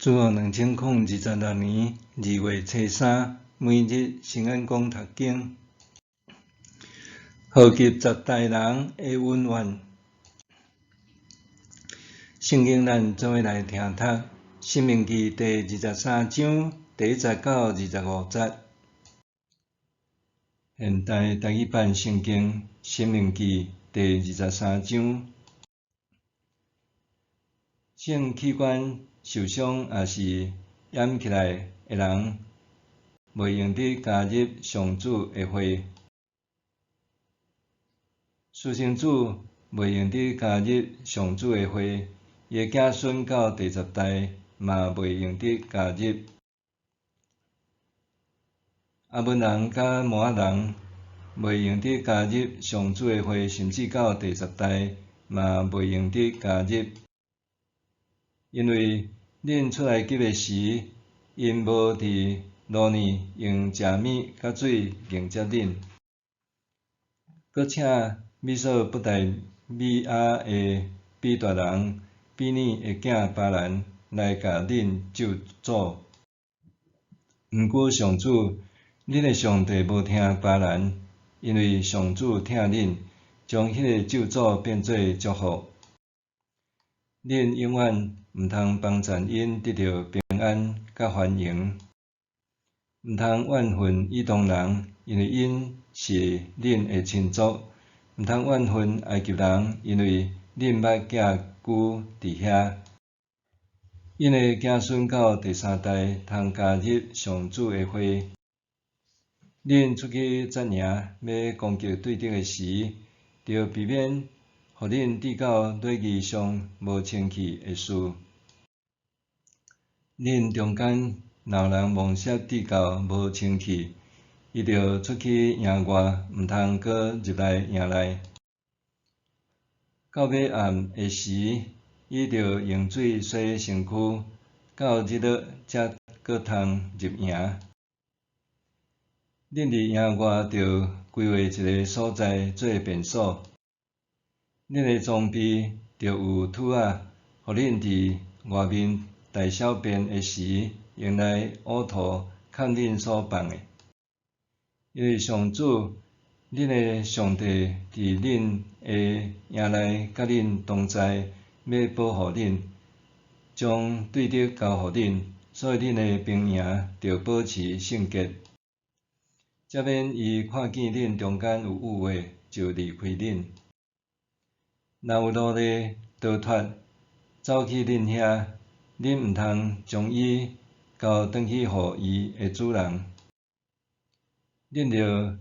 主後2026年2月初三，每日聖安講讀經，禍及十代人的恩怨。聖經咱做伙來聽讀《申命記》第23章第1節到25節。現代台語版聖經《申命記》第23章，性器官受傷抑是掩起來的人，袂用得加入上主的會。私生子袂用得加入上主的會，伊的子孫到第十代嘛袂用得加入。亞捫人佮摩押人袂用得加入上主的會，甚至到第十代嘛袂用得加入。因為恁出埃及的時，𪜶無佇路呢用食物佮水迎接恁，閣請美索不達米亞的彼達人比耳的囝巴蘭來共恁咒詛。毋過上主，恁的上帝無聽巴蘭，因為上主疼恁，將彼个咒詛變做祝福。恁永遠毋通幫贊𪜶得著平安佮繁榮，毋通怨恨以東人，因為𪜶是恁的親族；毋通怨恨埃及人，因為恁捌寄居佇遐。𪜶的子孫到第三代通加入上主的會。恁出去紮營欲攻擊對敵的時，著避免予恁拄到禮儀上無清氣的事。恁中間若有人摸索拄到無清氣，伊著出去營外，毋通閣入來營內。到欲暗的時，伊著用水洗身軀，到日落才閣通入營。恁佇營外著規劃一个所在做便所。恁的裝備著有殕仔，予恁佇外面大小便的時，用來嘔吐崁恁所放的。因為上主，恁的上帝佇恁的營內佮恁同在，欲保護恁，將對敵交予恁，所以恁的兵營著保持聖潔。才免伊看見恁中間有有的，就離開恁。若有奴隸逃脫走去恁遐，恁毋通將伊交轉去予伊的主人。恁著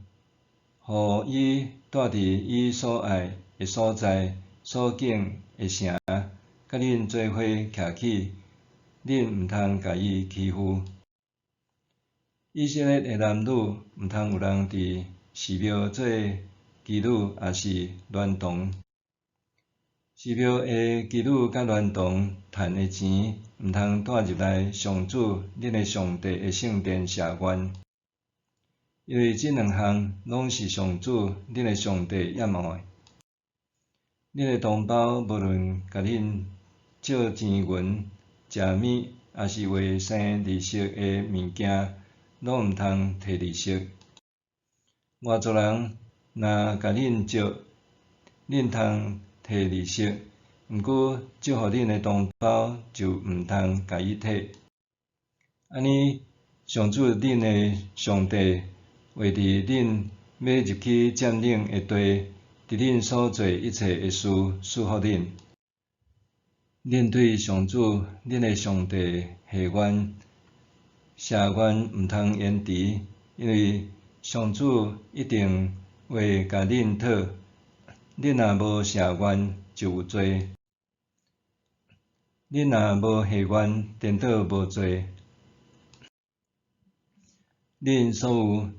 予伊蹛佇伊所愛的所在、所敬的城，佮恁做伙徛起，恁毋通共伊欺負。以色列的男女，毋通有人佇寺廟做妓女，抑是孌童。寺廟的妓女佮孌童趁的錢，毋通帶入來上主恁的上帝的聖殿謝願，因為這兩項攏是上主恁的上帝厭惡的。恁的同胞無論共恁借錢銀、食物，抑是為生利息的物件，攏毋通提利息。外族人若共恁借，恁通提利息，毋過借予恁的同胞就毋通共伊提。按呢，上主恁的上帝會佇恁欲入去佔領的地，佇恁所做一切的事賜福恁。恁對上主恁的上帝下願，謝願毋通延遲，因為上主一定會共恁討。恁若無謝願，就有罪；恁若無下願，顛倒無罪。恁所有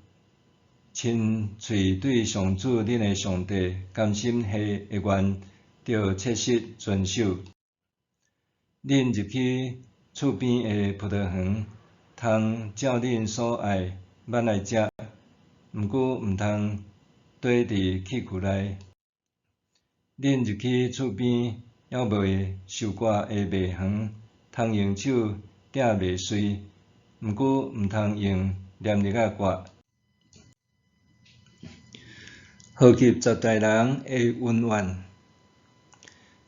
親喙對上主恁的上帝甘心下的願，著切實遵守。恁入去厝邊的葡萄園，通照恁所愛挽來食，毋過毋通綴佇器具內。恁入去厝邊猶未收割的麥園，通用手摘鼎袂碎，毋過毋通用黏力仔割。禍及十代人的恩怨。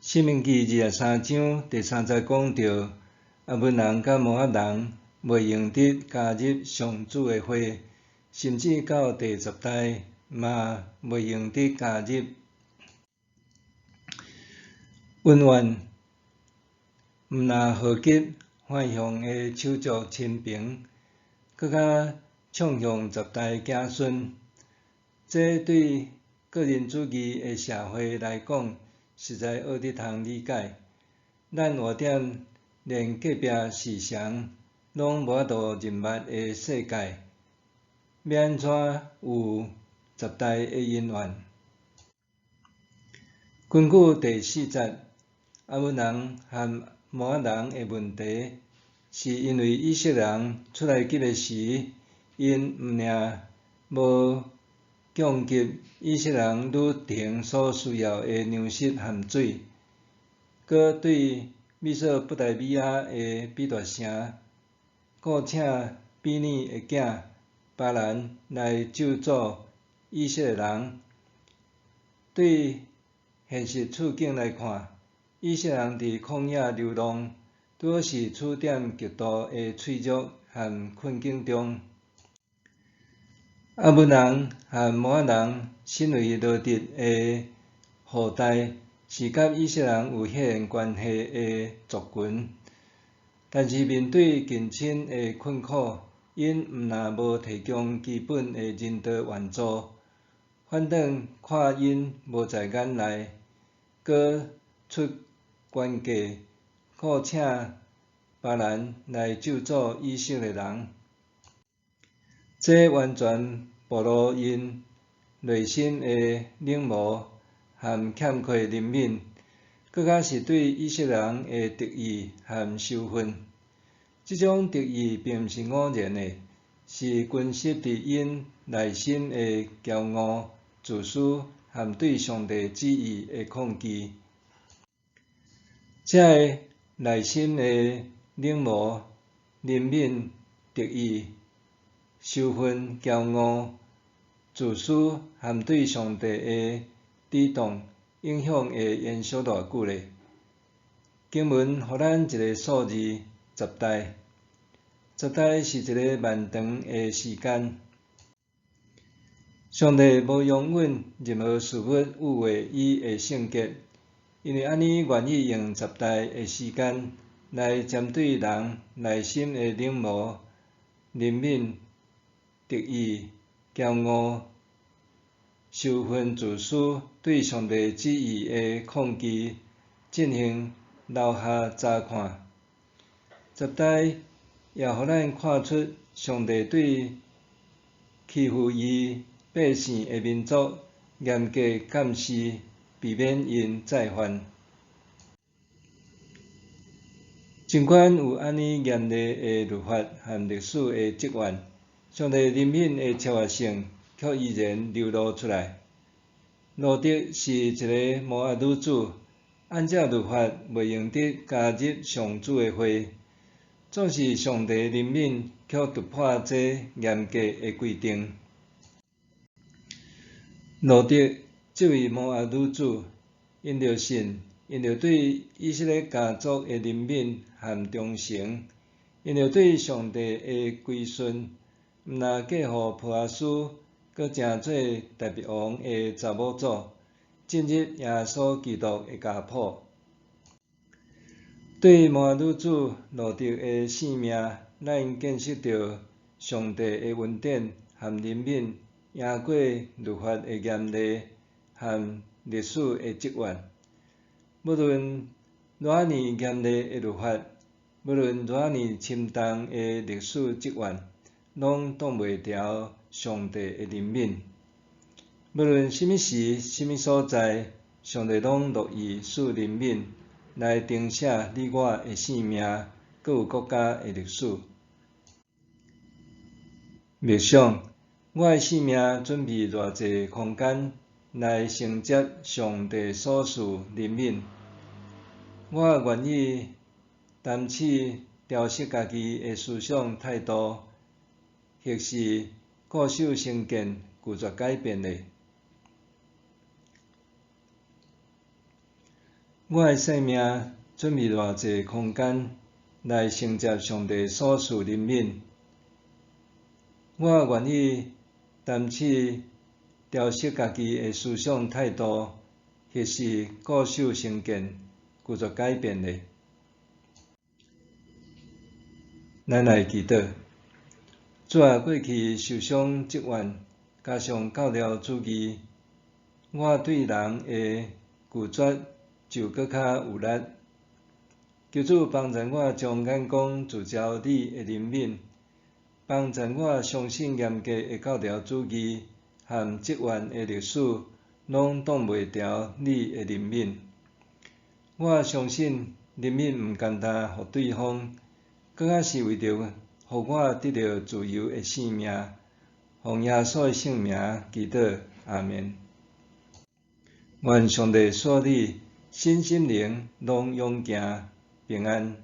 申命記23章第三節講到，亞捫人佮摩押人袂用得加入上主的會，甚至到第十代嘛袂用得加入。恩怨毋若禍及橫向的手足親朋，閣較衝向十代子孫。這對個人主義的社會來講，實在學得通理解。咱活踮連隔壁是誰攏無法度認捌的世界，欲按怎有十代的姻緣？根據第四節，亞捫人和摩押人的問題，是因為以色列人出埃及的時，𪜶毋爾無供給以色列人旅程所需要的糧食和水，閣對美索不達米亞的彼得城，僱請比珥的囝巴蘭來咒詛以色列人。對現實處境來看，以色列人佇曠野流浪，拄好是處踮極度的脆弱和困境中。亞捫人和摩押人身為羅得的後代，是佮以色列人有血緣關係的族群，但是面對近親的困苦，𪜶毋但無提供基本的人道援助，反轉看𪜶無在眼內，閣出懸價僱請巴蘭來咒詛以色列人。這完全暴露𪜶內心的冷漠和欠缺憐憫，閣較是對以色列人的敵意和仇恨。這種敵意並毋是偶然的，是根植佇𪜶內心的驕傲、自私和對上帝旨意的抗拒。這个內心的冷漠、憐憫、敵意、仇恨、驕傲、自私和對上帝的抵擋，影響會延續偌久咧？經文予咱一个數字：十代。十代是一个漫長的時間。上帝無容忍任何事物污穢伊的聖潔，因為按呢願意用十代的時間來針對人內心的冷漠、憐憫、敵意、驕傲、仇恨、自私、對上帝旨意的抗拒，進行留下查看。十代也予咱看出上帝對欺負伊百姓的民族嚴格監視，避免𪜶再犯。儘管有按呢嚴厲的律法和歷史的積怨，上帝憐憫的超越性卻依然流露出來。路得是一个摩押女子，按照律法袂用得加入上主的會，總是上帝憐憫卻突破這嚴格的規定。路得這位摩押女子，因著信，因著對以色列家族的憐憫和忠誠，因著對上帝的歸順，毋但嫁予波阿斯，閣成做大衛王的查某祖，進入耶穌基督的家譜。對摩押女子路得的性命，咱見識著上帝的恩典和憐憫，贏過律法的嚴厲和歷史的積怨。無論偌爾嚴厲的律法，無論偌爾深重的歷史積怨，攏擋袂牢上帝的憐憫。無論啥物時、啥物所在，上帝攏樂意賜憐憫來重寫你我的性命，閣有國家的歷史。默想，我的性命準備偌濟空間來承接上帝所賜憐憫？我願意擔起調適家己的思想態度，抑是固守成見，拒絕改變呢？我的生命準備偌濟空間來承接上帝所賜憐憫？我願意擔起調適家己的思想態度，抑是固守成見，拒絕改變呢？咱來祈禱。主啊，過去受傷積怨，加上教條主義，我對人的拒絕就閣較有力。求主幫助我將眼光聚焦你的憐憫，幫助我相信嚴格的教條主義和積怨的歷史，攏擋袂牢你的憐憫。我相信憐憫毋干焦予對方，閣較是為著予我得著自由的生命。奉耶穌的聖名祈禱，阿們。願上帝賜你身心靈攏勇健平安。